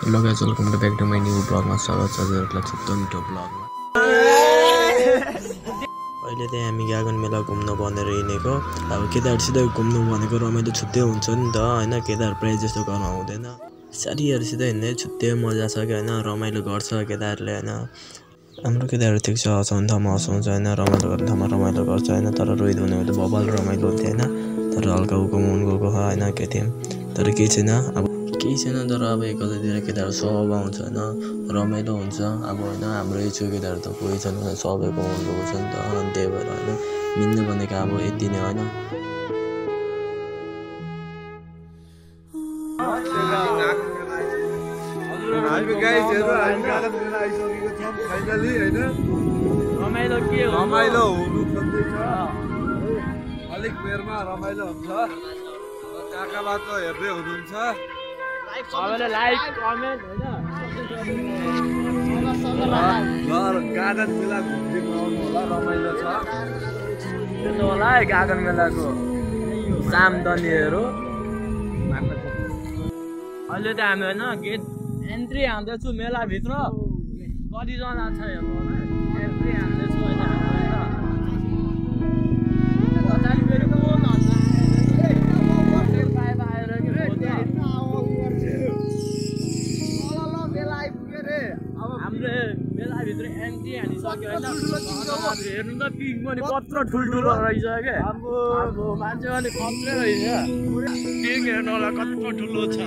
Hello guys, welcome to back to my new ब्लगमा स्वागत छ हजुरहरुलाई छिट्टो मिठो ब्लगमा। अहिले चाहिँ हामी गागन मेला घुम्न भनेर हिँडेको। अब केटाहरुसित घुम्नु भनेको रमाइलो छुट्टै हुन्छ नि त हैन, केटाहरु प्राय जस्तो गर्न आउँदैन। साथीहरुसित हिँड्ने छुट्टै मजा छ के हैन, रमाइलो गर्छ केटाहरुले हैन। हाम्रो केटाहरु ठिक छ, हँसाउने ठाउँमा हँसाउँछ हैन, रमाइलो गर्ने ठाउँमा रमाइलो गर्छ हैन। तर रोहित भनेको त बबाल रमाइलो हुन्थ्यो हैन, तर हल्का उको मन गएको हैन केटी। तर केही छैन, अब केही छैन। तर अब एकैतिर केटाहरु सब आउँछ हैन, रमाइलो हुन्छ। अब हैन हाम्रो एजको केटाहरु त कोही छैन, सबैको मन गएको छ नि त, अनि त्यही भएर हैन मिल्ने भनेको अब यति नै हैन। हामी गाइजहरु हामी गागन मेला आइसकेको छौं फाइनली हैन। रमाइलो के हो, रमाइलो हुनु खोज्दैछ, अलिक बेरमा रमाइलो हुन्छ। काकाबाट हेर्दै हुनुहुन्छ, सबैले लाइक कमेन्ट हैन गागन मेला घुम्दै आउनु होला, रमाइलो छ। हेर्नु होला है गागन मेलाको सामदनीहरु। अहिले त हामी हैन गेट एन्ट्री हान्दैछु मेलाभित्र। कतिजना छ हेर्नु होला, एन्ट्री हान्दैछु अहिले हामी हाम्रो मेलाभित्र एन्ट्री हानिसक्यो होइन। हेर्नु त पिङ पनि कत्रो ठुल्ठुलो रहेछ क्या, अब मान्छे पनि कत्रै रहेछ। पिङ हेर्नु होला कत्रो ठुलो छ।